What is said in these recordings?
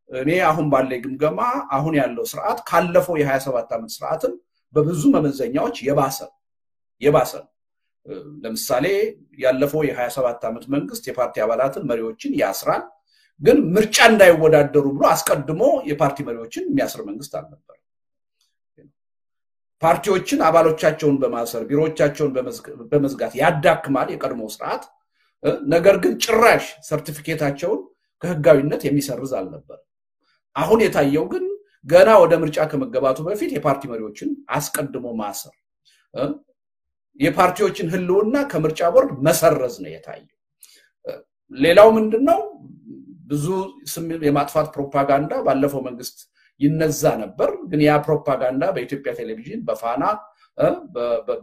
እኔ አሁን ባለ ግምገማ አሁን ያለው ስርዓት ካለፈው የ27 ዓመት ስርዓትም በብዙ መመዘኛዎች የባሰ ነው። ለምሳሌ ያለፈው የ27 ዓመት መንግስት የፓርቲ አባላትን መሪዎችን ያስራል፣ ግን ምርጫ እንዳይወዳደሩ ብሎ አስቀድሞ የፓርቲ መሪዎችን የሚያስር መንግስት አልነበረም። ፓርቲዎችን አባሎቻቸውን በማሰር ቢሮዎቻቸውን በመዝጋት ያዳክማል የቀድሞ ስርዓት። ነገር ግን ጭራሽ ሰርቲፊኬታቸውን ከህጋዊነት የሚሰርዝ አልነበረም። አሁን የታየው ግን ገና ወደ ምርጫ ከመገባቱ በፊት የፓርቲ መሪዎችን አስቀድሞ ማሰር፣ የፓርቲዎችን ህልውና ከምርጫ ቦርድ መሰረዝ ነው የታየው። ሌላው ምንድነው? ብዙ ስም የማጥፋት ፕሮፓጋንዳ ባለፈው መንግስት ይነዛ ነበር። ግን ያ ፕሮፓጋንዳ በኢትዮጵያ ቴሌቪዥን፣ በፋና፣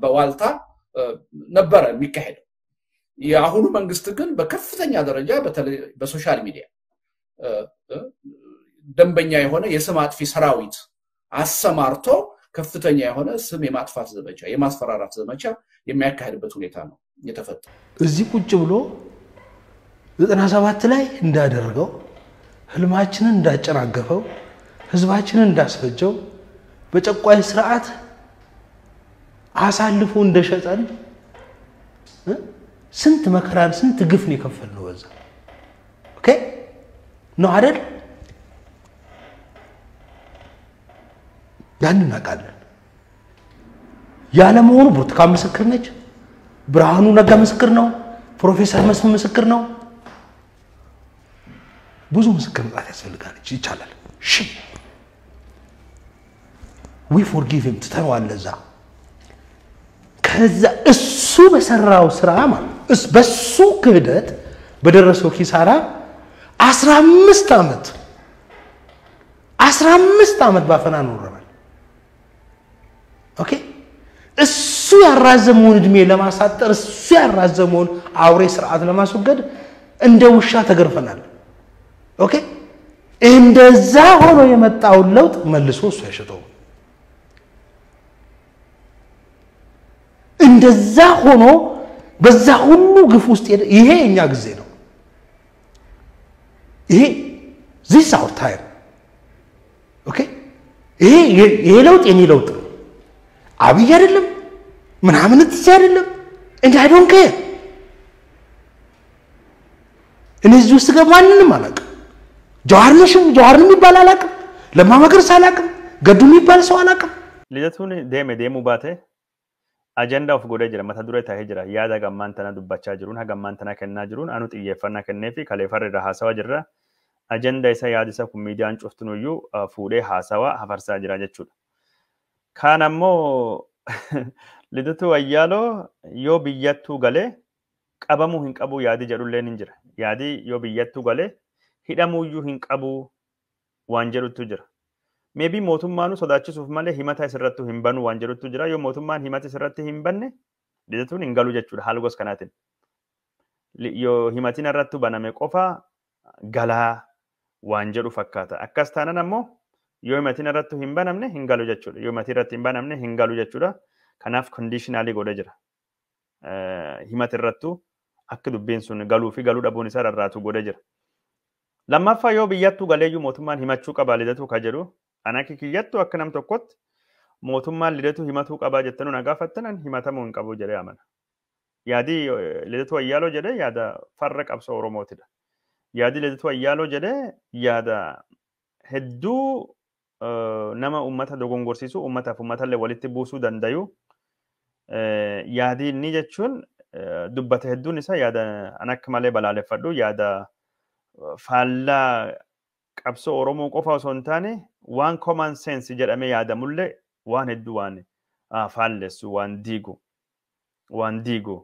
በዋልታ ነበረ የሚካሄደው። የአሁኑ መንግስት ግን በከፍተኛ ደረጃ በተለይ በ social media ደንበኛ የሆነ የስም አጥፊ ሰራዊት አሰማርቶ ከፍተኛ የሆነ ስም የማጥፋት ዘመቻ፣ የማስፈራራት ዘመቻ የሚያካሂድበት ሁኔታ ነው የተፈጠረው። እዚህ ቁጭ ብሎ 97 ላይ እንዳደረገው፣ ህልማችንን እንዳጨናገፈው፣ ህዝባችንን እንዳስፈጀው፣ በጨቋኝ ስርዓት አሳልፎ እንደሸጠን፣ ስንት መከራን ስንት ግፍ ነው የከፈልነው በዛ። Okay ነው አይደል? ያን እናውቃለን። ያለመሆኑ ብርቱካን ምስክር ነች፣ ብርሃኑ ነጋ ምስክር ነው፣ ፕሮፌሰር መስፍን ምስክር ነው። ብዙ ምስክር መጥራት ያስፈልጋል፣ ይቻላል። እሺ we forgive him፣ ትተነዋል። እዛ ከዛ እሱ በሰራው ስራ ማለት በሱ ክህደት በደረሰው ኪሳራ 15 ዓመት፣ 15 ዓመት ባፈና ኖረናል። Okay እሱ ያራዘመውን እድሜ ለማሳጠር፣ እሱ ያራዘመውን አውሬ ስርዓት ለማስወገድ እንደ ውሻ ተገርፈናል። Okay እንደዛ ሆኖ የመጣውን ለውጥ መልሶ እሱ አይሸጠውም። እንደዛ ሆኖ በዛ ሁሉ ግፍ ውስጥ ይሄ የኛ ጊዜ ነው። ይሄ this our time። Okay ይሄ ለውጥ የኔ ለውጥ ነው። አብይ አይደለም፣ ምናምን ትዝ አይደለም፣ እንደ I don't care። እኔ እዚህ ውስጥ ገባ ማንንም አላውቅም። ጀዋር ነሽም ጀዋር የሚባል አላውቅም። ለማ መገርሳ አላውቅም። ገዱ የሚባል ሰው አላውቅም። Lidatuun deeme deemuu baate ajandaa of godhee jira, mata duree taa'ee jira. Yaada gammaan tana dubbachaa jiruun, hagammaan tana kennaa jiruun anu xiyyeeffannaa kennee fi kaleeffarra irra haasawaa jirra. Ajanda isa yaada isa kun miidiyaan cuftunuyyuu fuudhee haasawaa hafarsaa jira jechuudha. Kaan ammoo Lidatuu Ayyaaloo yoo biyyattuu galee qabamuu hin qabu yaadi jedhullee ni jira. Yaadi yoo biyyattuu galee hidhamuuyyuu hin qabu waan jedhutu jira. Maybe mootummaanu sodaachisuuf malee himata isirrattuu hin banu waan jedhutu jira. Yoo mootummaan himata isirratti hin banne Lidatuun hin galu jechuudha haala gosa kanaatiin. Yoo himatiin irrattuu baname qofa galaa waan jedhu fakkaata. Akkas taanaan ammoo yoo himatiin irrattuu hin banamne hin galu jechuudha. Yoo himatiin irratti hin banamne hin galu jechuudha. Kanaaf conditionally godhee jira. Himata irrattuu akka dubbiin sun galuu fi galuu dhabuun isaa rarraatu godhee jira. Lammaffaa yoo biyyattuu galeeyyuu mootummaan himachuu qaba Lidatuu ka jedhu, ana akka kiyyattuu akka nam tokkotti mootummaan Lidatuu himatuu qabaa jettanii na gaafattan himatamuu hin qabu jedhee amana. Yaadi Lidatuu Ayyaaloo jedhee yaada farra qabsoo Oromootidha. Yaadi Lidatuu Ayyaaloo jedhee yaada hedduu nama uummata dogongorsiisu, uummataaf uummatallee walitti buusuu dandayu. Yaadi inni jechuun dubbate hedduun isaa yaada an akka malee balaaleffadhu, yaada faallaa qabsoo Oromoo qofa osoo hin taane waan common sense jedhamee yaadamullee waan hedduu waan faallessu, waan diigu waan diigu.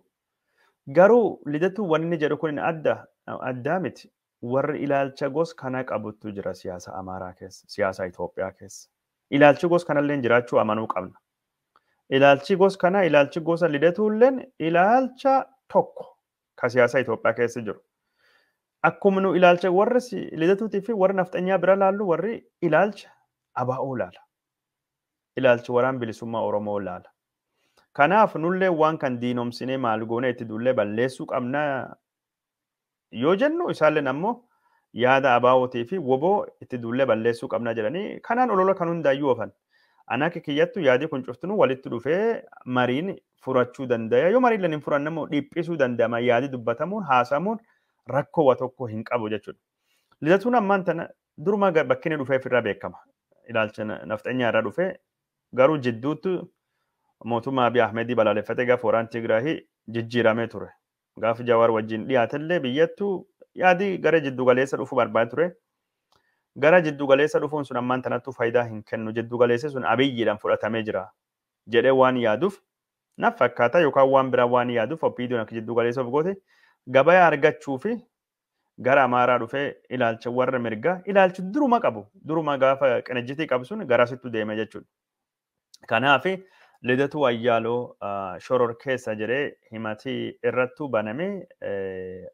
Garuu Lidatuu wanni inni jedhu kun adda addaa miti. Warri ilaalcha gos kana qabuttu jira siyaasa Amaaraa keessa, siyaasa Itoophiyaa keessa. Ilaalchi gos kanallee jiraachuu amanuu qabna. Ilaalchi gos kana, ilaalchi gosa Lidatuulleen ilaalcha tokko ka siyaasa Itoophiyaa keessa jiru. Akkuma nu ilaalcha warri Lidatuutii fi warri nafxanyaa bira laallu, warri ilaalcha ABO laala. Ilaalchi waraan bilisummaa Oromoo laala. Kanaaf nullee waan kan diinomsinee maal goonee itti duullee balleessuu qabna yoo jennu, isaalleen ammoo Yaada abaawootii fi woboo itti duullee balleessuu qabna jedhanii kanaan olola kan hundaayyuu oofan. Ana akka kiyyattu yaadi kun cuftinuu walitti dhufee mariin furachuu danda'a. Yoo mariin hin furanne immoo dhiphisuu danda'ama. Yaadi dubbatamuun haasamuun rakkoo wa tokko hin qabu jechuudha. Lidatuun ammaan tana duruma bakki inni dhufeef irraa beekama. Ilaalcha nafxanyaa irraa dhufee garuu jidduutti mootummaa Abiy Ahmedii balaaleffatee gaafa waraana Tigraahii jijjiiramee ture. Gaafa Jawaar wajjin dhiyaatellee biyyattuu yaadi gara jiddu galeessa dhufuu barbaade ture. Gara jiddu galeessa dhufuun sun ammaan tanattuu faayidaa hin kennu. Jiddu galeessi sun Abiyyiidhaan fudhatamee jira jedhee waan yaaduuf naaf fakkaata yookaan waan biraa waan yaaduuf OPDOn akka jiddu galeessa of goote gabaa argachuu fi gara Amaaraa dhufee ilaalcha warra mirgaa ilaalchi duruma qabu duruma gaafa qinajjitii qabu sun garasittu deeme jechuudha. Kanaaf Lidatuu Ayyaaloo shoror keessa jedhee himatii irrattuu baname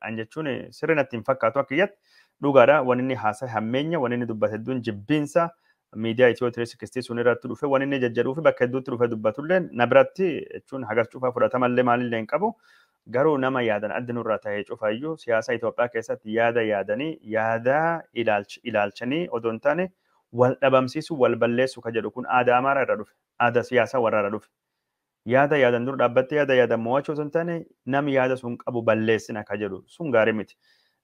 an jechuun sirri natti hin fakkaatu akka iyyatti dhugaadha. Wanni inni haasa'e hammeenya, wanni inni dubbate hedduun jibbiinsa miidiyaa Itiyoo 360 sun irratti dhufe wanni inni jajjaduu fi bakka hedduutti dhufe dubbatullee na biratti jechuun hagas cufaa fudhatamallee maalillee hin qabu. Garuu nama yaadan addi nurraa ta'ee cufaayyuu siyaasa Itoophiyaa keessatti yaada yaadanii yaada ilaalchanii odoo hin taane wal dhabamsiisu wal balleessu ka jedhu kun aadaa Amaaraa irra dhufe. Aadaa siyaasaa warra irra dhufe. Yaada yaadan dur dhaabbattee yaada yaadan mo'achuu osoo hin taane namni yaada sun qabu balleessina ka jedhu sun gaarii miti.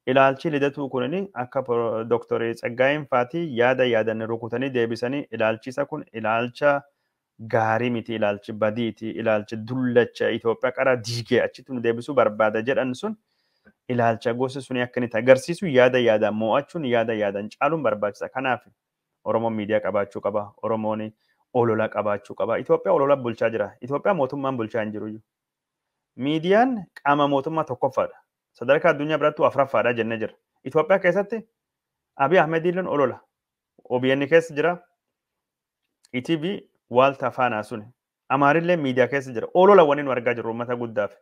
Ilaalchi Lidatuu kunini akka Dooktor Tsaggaayeen faatii yaada yaadan rukutanii deebisanii ilaalchisa kun ilaalcha gaarii miti, ilaalchi badiiti, ilaalchi dullacha Itoophiyaa qara diigee achitti nu deebisuu barbaada jedhan sun ilaalcha gosa suni akka inni agarsiisu yaada yaadan mo'achuun yaada yaadan caaluun barbaachisa. Kanaaf Oromoon miidiyaa qabaachuu qaba. Oromoon olola qabaachuu qaba. Itoophiyaa olola bulchaa jira. Itoophiyaa mootummaan bulchaa hin jiru. Miidiyaan qaama mootummaa tokkoffaadha. Sadarkaa addunyaa birattuu afuraffaadha jennee jira. Itoophiyaa keessatti Abiy Ahmediin olola. OBN keessa jira. ETV Waaltaa Faanaa suni. Amaarillee miidiyaa keessa jira. Olola wanni nu argaa jirru uummata guddaaf.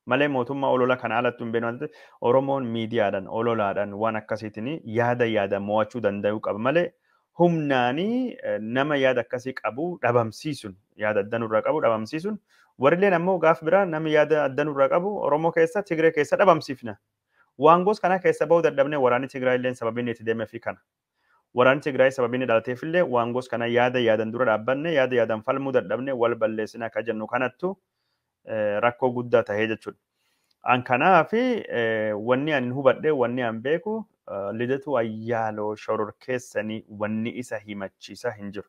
Malee mootummaa olola kana alatti hin beeknu. Oromoon miidiyaadhaan ololaadhaan waan akkasiitiin yaada yaada mo'achuu danda'uu qaba malee humnaanii nama yaada akkasii qabu dhabamsiisuun yaada adda nurraa qabu dhabamsiisuun warrilleen ammoo gaaf biraa nama yaada adda nurraa qabu Oromoo keessa Tigree keessa dhabamsiifna. Waan gosa kana keessa bahuu dadhabnee waraanni Tigraay illee sababiin itti deemee fi kana. Waraanni Tigraay sababiin dhalateef illee waan gosa kana yaada yaadan dura dhaabbanne yaada yaadan falmuu dadhabnee wal balleessina akka jennu kanattu rakkoo guddaa tahee jechuudha. An kanaaf wanni ani hubadhe wanni an beeku Lidatuu Ayyaaloo shoror keessanii wanni isa himachiisa hin jiru.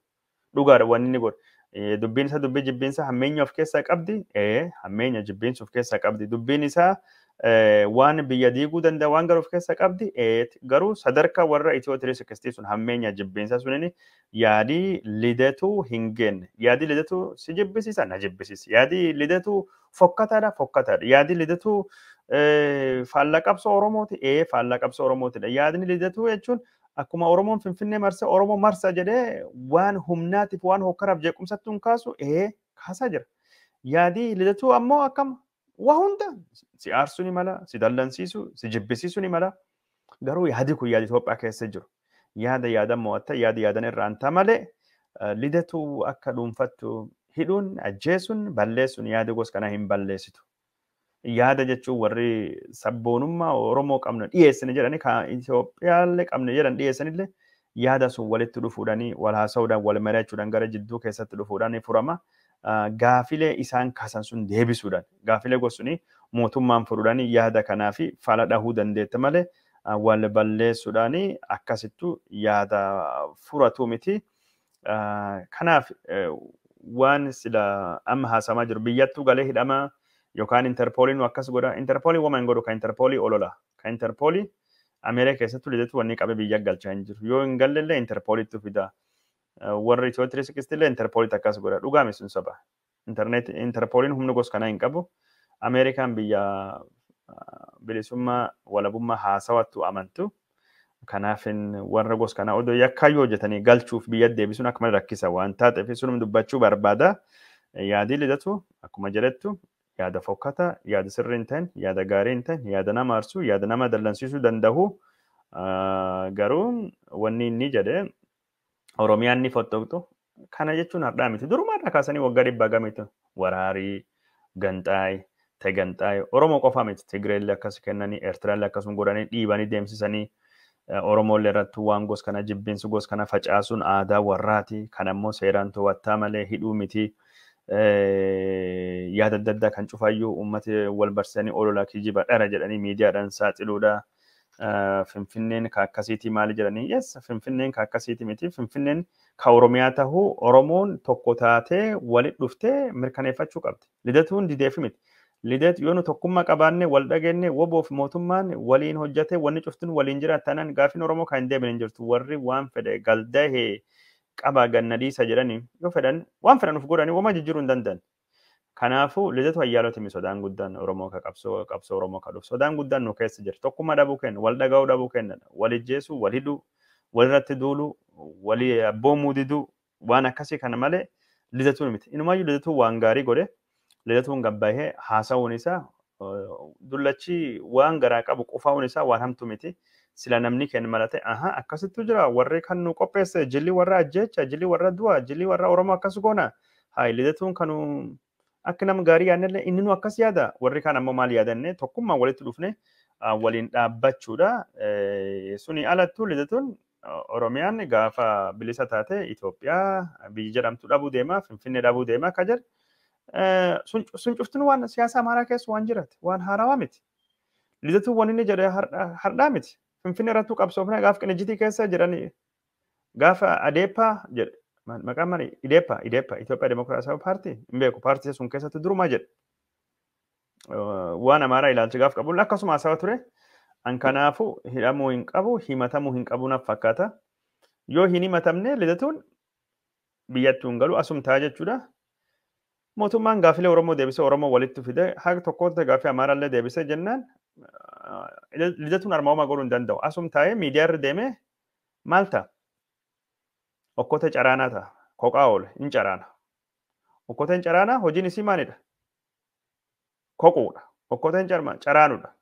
Dhugaadha wanni inni godhu. Dubbiin isaa dubbii jibbiinsa hammeenya of keessaa qabdi. Hammeenya jibbiinsa of keessaa qabdi. Dubbiin isaa waan biyya diiguu danda'a waan garuu of keessaa qabdi. Garuu sadarkaa warra Itiyoo 360 sun hammeenya jibbiinsa sunini yaadii Lidatuu hin geenne. Yaadii Lidatuu si jibbisiisa na jibbisiisa. Yaadii Lidatuu fokkataadha fokkataadha. Yaadii Lidatuu faallaa qabsoo Oromooti. Faallaa qabsoo Oromootidha. Yaadni Lidatuu jechuun akkuma Oromoon Finfinnee marsa Oromoo marsa jedhee waan humnaatiif waan hokkaraaf jeequmsatti hin kaasu kaasaa jira. Yaadii Lidatuu ammoo akkam waa hunda si aarsuu ni mala, si dallansiisu, si jibbisiisuu ni mala. Garuu yaadi kun yaada Itoophiyaa keessa jiru. Yaada yaadan mo'atta, yaada yaadan irraantaa malee Lidatuu akka dhuunfattu hidhuun, ajjeesuun, balleessuun yaada gosa kanaa hin balleessitu. Yaada jechuun warri sabboonummaa Oromoo qabna dhiyeessine jedhanii kan Itoophiyaallee qabna jedhan dhiyeessanillee yaada sun walitti dhufuudhaanii wal haasa'uudhaan wal mari'achuudhaan gara jidduu keessatti dhufuudhaan furama. Gaafilee isaan kaasan sun deebisuudhaan gaafilee gosuni mootummaan furuudhaan yaada kanaa fi fala dhahuu dandeetta malee wal balleessuudhaan akkasittu yaada furatu miti. Kanaaf waan sila amma haasamaa jiru biyyattuu galee hidhama yookaan Interpooliin akkas godha. Interpooliin wama hin godhu kan Interpoolii olola. Kan Interpoolii Ameerikaa keessattuu Lidatuu wanni qabe biyya galchaa hin jiru. Yoo hin gallellee Interpooliitti fida. Warri Itiyoo 360 illee Interpooliitti akkas godha. Dhugaame sun saba. Interpooliin humna gosa kanaa hin qabu. Ameerikaan biyya bilisummaa walabummaa haasawattu amantu. Kanaaf warra gosa kanaa odoo yakkaayyoo hojjetanii galchuuf biyya deebisuun akka malee rakkisa waan taateef sunum dubbachuu barbaada. Yaadii Lidatuu akkuma jedhettu yaada fokkataa, yaada sirrii hin ta'in, yaada gaarii hin ta'in, yaada nama aarsuu, yaada nama dallansiisuu danda'u. Garuu wanni inni jedhe Oromiyaan ni fottoqxu. Kana jechuun har'aa miti. Durumaa irraa kaasanii waggaa 100 gamitti waraarii, ganxaayi, teganxaayi Oromoo qofaa miti. Tigreellee akkas kennanii, Eertiraallee akkasuma godhanii dhiibanii deemsisanii Oromoolee irratti waan gos kana jibbinsu gos kana facaasuun aadaa warraati. Kan ammoo seeraan to'attaa malee hidhuu miti. Yaada adda addaa kan cufayyuu uummati wal barsanii olola kijiba dhara jedhanii miidiyaadhaan saaxiluudha. Finfinneen ka akkasiiti maali jedhanii, yes, Finfinneen ka akkasiiti miti. Finfinneen ka Oromiyaa tahuu Oromoon tokko taatee walit dhuftee mirkaneeffachuu qabdi. Lidatuun dideefi miti. Lidet yoo nu tokkummaa qabaanne, wal dhageenye, woboof mootummaan waliin hojjate, wanni cuftin waliin jiraatanan gaafiin Oromoo kan hin deebine hin jirtu. Warri waan fedhe galdahee qaba ganna dhiisa jedhanii yoo fedhan waan fedhan uf godhanii wama jijjiiruu hin danda'an. Kanaafuu Lidatu Ayyaalooti mi sodaan guddaan Oromoo ka qabsoo qabsoo Oromoo ka dhufu. Sodaan guddaan nu keessa jira. Tokkummaa dhabuu kenna, wal dhaga'uu dhabuu kenna, wal ijjeesuu, wal hidhuu, walirratti duuluu, walii abboomuu diduu, waan akkasii kana malee Lidatuun miti. Inumaayyuu Lidatuun waan gaarii godhe. Lidatuun gabbaahee haasa'uun isaa, dullachi waan garaa qabu qufaa'uun isaa waan hamtu miti. Sila namni kenna malate aha akkasittu jira, warri kan nu qopheesse jilli warra ajjeecha, jilli warra du'a, jilli warra Oromoo akkas goona. Hayi, Lidatuun kanu akka nama gaarii yaadnellee inni nu akkas yaada, warri kaan ammoo maal yaadanne tokkummaan walitti dhufne waliin dhaabbachuudha. Suni alattuu Lidatuun Oromiyaan gaafa bilisa taate Itoophiyaa biyyi jedhamtu dhabuu deema, Finfinnee dhabuu deema akka jedhe. Sun cuftin waan siyaasa Amaaraa keessa waan jirate, waan haarawaa miti. Lidatuun waan inni jedhe hardhaa miti. Finfinnee irrattuu qabsoofna gaafa qinijjitii keessa jiranii gaafa Adeeppaa jedhe, maqaan maali, Ideeppa Itoophiyaa Dimokiraasiyaawaa Paartii hin beeku, paartii sun keessatti durumaa jedhe. Waan Amaaraa ilaalcha gaaf qabu akkasuma haasawaa ture. An kanaafu hidhamuu hin qabu, himatamuu hin qabu naaf fakkaata. Yoo hin himatamne Lidatuun biyyattuu hin galu, asum ta'a jechuudha. Mootummaan gaafilee Oromoo deebisee Oromoo walitti fide, haga tokkotti gaafii Amaaraallee deebisee jennaan Lidatuun armaa godhuu hin danda'u. Asum taa'ee miidiyaa irra deemee maal ta'a? Okkotee caraanaa ta'a. Koqaa oole hin caraana. Okkoteen caraanaa hojiin isii maalidha? Koquudha. Okkoteen caraanudha.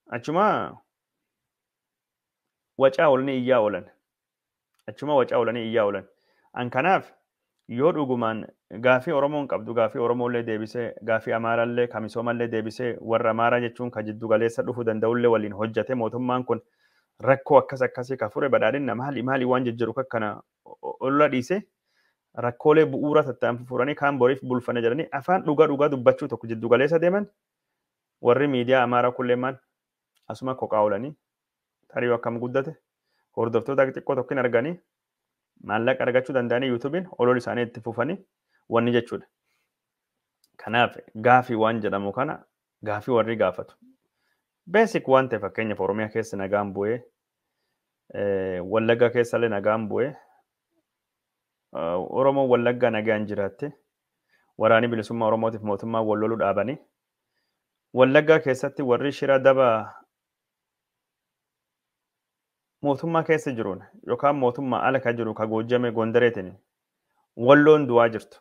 Achuma wacaa oolanii iyyaa oolan. Achuma wacaa oolanii iyyaa oolan. An kanaaf yoo dhugumaan gaafii Oromoon qabdu gaafii Oromoollee deebisee, gaafii Amaaraallee kamisoomallee deebisee, warra Amaaraa jechuun ka jiddu galeessa dhufuu danda'ullee waliin hojjate, mootummaan kun rakkoo akkas akkasii ka fure, badhaadhina maali maali waan jijjiiru akkana olola dhiise, rakkoolee bu'uura tattaanfi furanii kaan boriif bulfana jedhanii afaan dhugaa dhugaa dubbachuu tokko jiddu galeessa deeman, warri miidiyaa Amaaraa kullee maal asuma koqaa oolanii tarii akkam guddate hordoftoota xiqqoo tokko hin arganii maallaqa argachuu danda'anii yuutuubiin olola isaanii itti fufanii wanni jechuudha. Kanaaf gaafii waan jedhamu kana gaafii warri gaafatu. Basic waan ta'e, fakkeenyaaf Oromiyaa keessa nagaan bu'ee, Wallaggaa keessallee nagaan bu'ee, Oromoon Wallaggaa nagaan jiraatte, waraanni bilisummaa Oromootiif mootummaa wal loluu dhaabanii, Wallaggaa keessatti warri shira daba mootummaa keessa jiruun yookaan mootummaa ala ka jiru ka Goojjame Gondareetiin Walloon du'aa jirtu.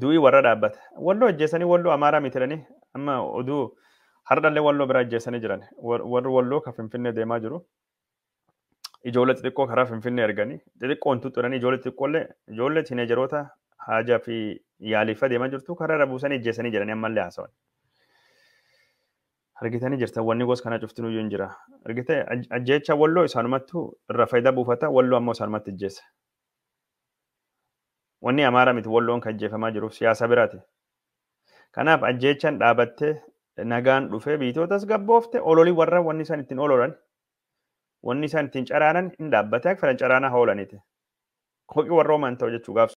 Du'ii warra dhaabbata. Walloo ajjeesanii Walloo Amaaraa miti jedhanii amma oduu hardhallee Walloo bira ajjeesanii jiran. Warri Walloo ka Finfinnee deemaa jiru. Ijoollee xixiqqoo karaa Finfinnee erganii xixiqqoon tuttuudhanii ijoollee xixiqqoollee ijoollee tiineejaroota haajaa fi yaaliifa deemaa jirtu karaa irra buusanii ajjeesanii jedhanii ammallee haasawan. Argitanii jirtan, wanni gosa kana cuftinuu hin jira. Argitee ajjeecha Walloo isaanumattu irra faayidaa buufata, Walloo ammoo isaanumatti ajjeessa. Wanni Amaaraa miti Walloon kan ajjeefamaa jiruuf siyaasa biraati. Kanaaf ajjeechaan dhaabattee nagaan dhufee biitootas gabboofte, ololii warra wanni isaan ittiin ololan, wanni isaan ittiin caraanan hin dhaabbate, akka fedhan caraanaa hoolaniiti. Koqii warra homaan ta'u jechuu gaafsu.